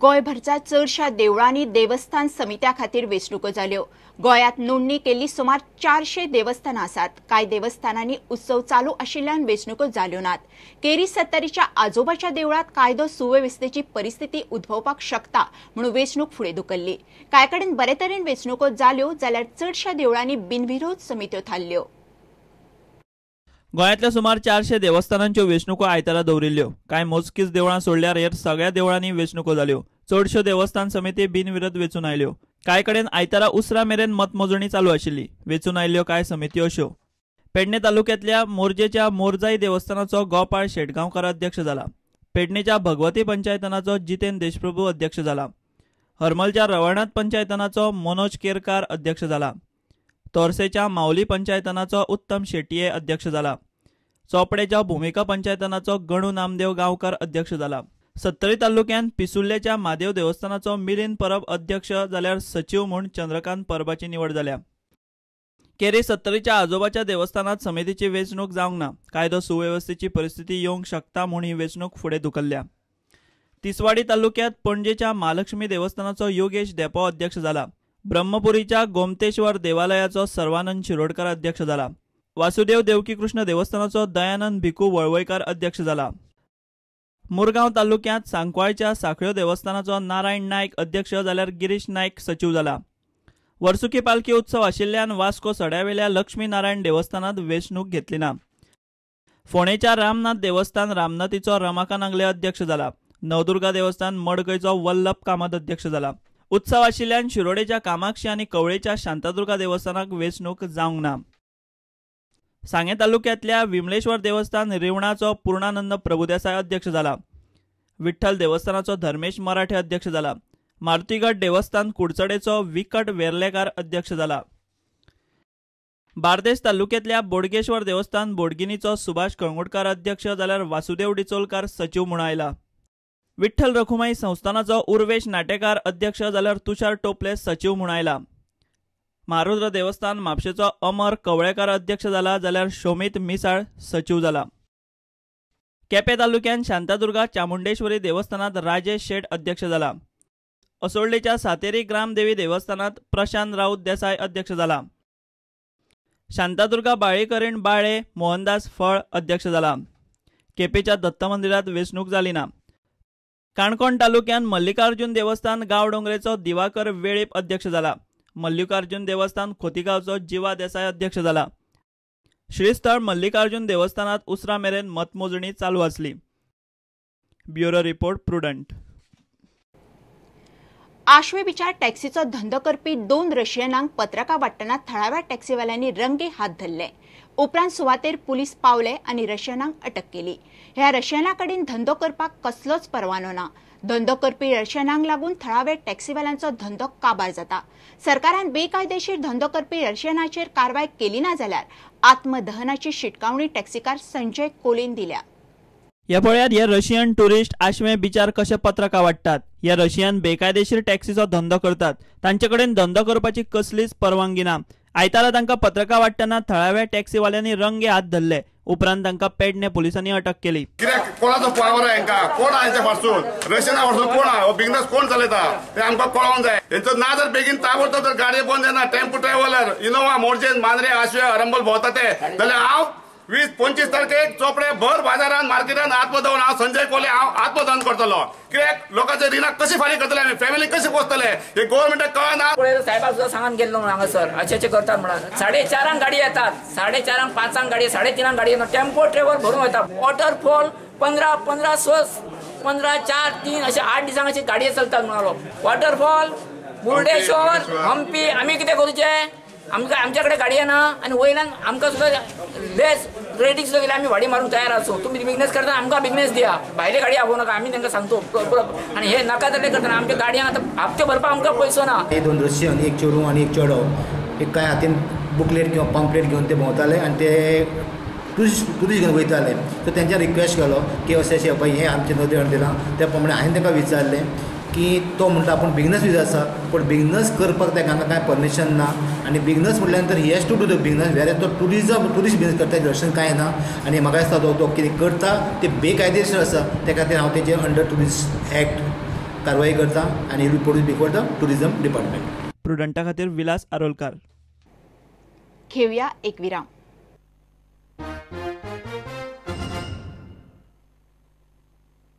गोंयभरच्या चडशा देवळांनी देवस्थान समित्या खातीर वेंचणुको जाल्यो। गोंयांत नोंदणी केल्ली सुमार 400 देवस्थानां आसात। कांय देवस्थानांनी उत्सव चालू आशिल्ल्यान वेंचणुको जाल्यो नात। केरी सत्तरीच्या आजोबाच्या देवळांत कायदो सुवेवस्थेची परिस्थिती उद्भवपाक शकता म्हणून वेंचणूक फुडें धुकल्ली। कांय कडेन बरे तरेन वेंचणुको जाल्यो जाल्यार चडशा देवळांनी बिनविरोध समित्यो थारल्यो। गोंयांतल्या सुमार 400 देवस्थानांच्यो वेंचणुको आयतारा दवरिल्ल्यो। कांय मोजकीच देवळां सोडल्यार हेर सगळ्या देवळांनी वेंचणुको जाल्यो। चडश्यो देवस्थान समिती बिनविरोध वेंचून आयल्यो। कांय कडेन आयतारा उसरा मेरेन मतमोजणी चालू आशिल्ली। वेंचून आयिल्ल्यो कांय समित्यो अश्यो: पेडणे तालुक्यांतल्या मोरजेच्या मोरजाई देवस्थानाचो गोपाळ शेटगांवकार अध्यक्ष जाला। पेडणेच्या भगवती पंचायतनाचो जितेन देशप्रभू अध्यक्ष जाला। हरमलच्या रवळनाथ पंचायतनाचो मनोज केरकार अध्यक्ष जाला। तोरसेच्या माऊली पंचायतनाचो उत्तम शेटये अध्यक्ष जाला। चोपडेच्या भूमिका पंचायतनाचो गणू नामदेव गांवकर अध्यक्ष जाला। सत्तरी तालुक्यांत पिसुल्लेच्या म्हादेव देवस्थानाचो मिलिंद परब अध्यक्ष जाल्यार सचीव म्हूण चंद्रकांत परबाची निवड जाल्या। केरी सत्तरीच्या आजोबाच्या देवस्थानात समितीची वेंचणूक जावंक ना। कायदो सुवेवस्थेची परिस्थिती येवंक शकता म्हूण ही वेंचणूक फुडें धुकल्ल्या। तिसवाडी तालुक्यांत पणजेच्या महालक्ष्मी देवस्थानाचो योगेश धेंपो अध्यक्ष जाला। ब्रह्मपुरीच्या गोमतेश्वर देवालयाचो सर्वानंद शिरोडकर अध्यक्ष जाला। वासुदेव देवकीकृष्ण देवस्थानाचो दयानंद भिकू वळवयकार अध्यक्ष जाला। मुरगांव तालुक्यांत सांकवाळच्या साखळ्यो देवस्थानाचो नारायण नायक अध्यक्ष जाल्यार गिरीश नायक सचीव जाला। वर्सुकी पालखी उत्सव आशिल्ल्यान वास्को सड्यावेल्या लक्ष्मी नारायण देवस्थानात वेंचणूक घेतली ना। फोंडेच्या रामनाथ देवस्थान रामनाथीचो रमाकांत आंगले अध्यक्ष जाला। नवदुर्गा देवस्थान मडकयचो वल्लभ कामत अध्यक्ष जाला। उत्सव आशिल्ल्यान शिरोडेच्या कामाक्षी आनी कवळेच्या शांतादुर्गा देवस्थानाक वेंचणूक जावंक ना। सांगें तालुक्यांतल्या विमलेश्वर देवस्थान रिवणाचो पूर्णानंद प्रभुदेसाय अध्यक्ष जाला। विठ्ठल देवस्थानाचो धर्मेश मराठे अध्यक्ष जाला। मारुतीगड देवस्थान कुडचडेचो विकट वेर्लेकार अध्यक्ष जाला। बार्देस तालुक्यांतल्या बोडगेश्वर देवस्थान बोडगिनीचो सुभाष कळंगुटकार अध्यक्ष जाल्यार वासुदेव डिचोलकार सचीव म्हूण आयला। विठ्ठल रखुमाई संस्थानाचो उर्वेश नाटेकार अध्यक्ष जाल्यार तुषार टोपले सचीव म्हूण आयला। महारुद्र देवस्थान म्हापशेचो अमर कवळेकार अध्यक्ष जाला जाल्यार शोमित मिसाळ सचीव जाला। केपें तालुक्यांत शांतादुर्गा चामुंडेश्वरी देवस्थानात राजेश शेट अध्यक्ष जाला। असोळडेच्या सातेरी ग्रामदेवी देवस्थानात प्रशांत राऊत देसाय अध्यक्ष जाला। शांतादुर्गा बाळेकरीण बाळे मोहनदास फळ अध्यक्ष जाला। केपेंच्या दत्त मंदिरात वेंचणूक जाली ना। काणकोण तालुक्यांत मल्लिकार्जुन देवस्थान गांवडोंगरेचो दिवाकर वेळीप अध्यक्ष जाला। मल्लिकार्जुन देवस्थान खोतीगांवचो जिवा देसाय अध्यक्ष जाला। श्रीस्थळ मल्लिकार्जुन देवस्थानात उसरा मेरेन मतमोजणी चालू आसली। Bureau report, Prudent. आश्वे बिचार टॅक्सीचो धंदो करपी 2 रशियनांक पत्रकां वांट्टना थळाव्या टॅक्सीवाल्यांनी रंगे हात धरले। उपरांत सुवातेर पुलीस पावले आनी रशियनांक अटक केली। ह्या रशियनां कडेन धंदो करपाक कसलोच परवानो ना। धंदो करपी रशियनांक लागून थळाव्या टॅक्सीवाल्यांचो धंदो काबार जाता। सरकारान बेकायदेशीर धंदो करपी रशियनाचेर कारवाय केली ना जाल्यार आत्मदहनाची शिटकावणी टॅक्सीकार संजय कोलीन दिल्या। ह्या पळयात हे रशियन टुरिस्ट आश्वें बिचार कशे पत्रकां वांट्टात। ह्या रशियन बेकायदेशीर टॅक्सीचो धंदो करतात। तांचे कडेन धंदो करपाची कसलीच परवानगी ना। आयतारा तांकां पत्रकां वांट्टना थळाव्या टॅक्सीवाल्यांनी रंगे हात धरले। उपरांत तांकां पेडणे पोलिसांनी अटक केली। कित्याक कोणाचो पावर आहे हांकां? कोण आहा हेंच्या फाटसून? रशियना फाटसून कोण आहा? हो बिजनेस कोण चलयता ते आमकां कळोंक जाय। हेंचो ना जर बेगीन ताबडतोब जर गाडये बंद जायना, tempo traveller Innova Morjim Mandrem Ashwem Arambol भोंवता ते, जाल्यार हांव 20-25 तारखेक चोपडे भर बाजारान मार्केटान आत्मदहन, हांव संजय कोले हांव आत्मदहन करतलो। कित्याक लोकांचे रिणां कशी फारीक करतले आमी, फॅमिली कशी पोसतले हे गव्हर्मेंटाक कळना। पळय साहेबाक सुद्दां सांगून गेल्लो म्हणून हांगासर अशें अशें करतात म्हणून 4:30 गाडी येतात, 4:30 5 गाडी, 3:30 गाडी येतात, टेम्पो ट्रॅव्हल भरून वता। वॉटरफॉल 15, 15, 6, 15, 4, 3 अशे 8 दिसांक अशी गाडये चलतात म्हणालो। वॉटरफॉल, मुर्डेश्वर, हम्पी, आमी कितें करूचें? आमकां आमच्या कडेन गाडये ना आनी वयल्यान आमकां सुद्दां लेस रेटीक सुद्दां गेल्यार आमी भाडी मारूंक तयार आसूं। तुमी बिजनेस करता आमकां बिजनेस दिया, भायले गाडी आपोवं नाका, आमी तांकां सांगतो। आनी हे नाका जाल्ले करतना आमच्या गाडयांक आतां हप्ते भरपाक आमकां पयसो ना। हे 2 रशियन, एक चेडूं आनी एक चेडो, एक कांय हातीन बुकलेट किंवा पॉम्पलेट घेवन ते भोंवताले आनी ते टुरिस्ट घेवन वयताले। सो तेंच्या रिक्वेस्ट केलो की अशें अशें पळय हें आमचे नदरेन दिलां। त्या प्रमाणे हांवें तांकां विचारलें की तो म्हणटा आपूण बिजनस बीज आसा, पूण बिजनस करपाक ताका हांगा कांय परमिशन ना आनी बिजनस म्हणल्या नंतर he has to do the business, where तो टुरिस्ट बिजनस करता दर्शन कांय ना। आनी म्हाका दिसता तो कितें करता ते बेकायदेशीर आसा, त्या खातीर हांव तेजेर अंडर टुरिस्ट एक्ट कारवाई करता आनी will produce before the tourism department. प्रुडंटा खातीर विलास आरोलकार. घेवया एक विराम.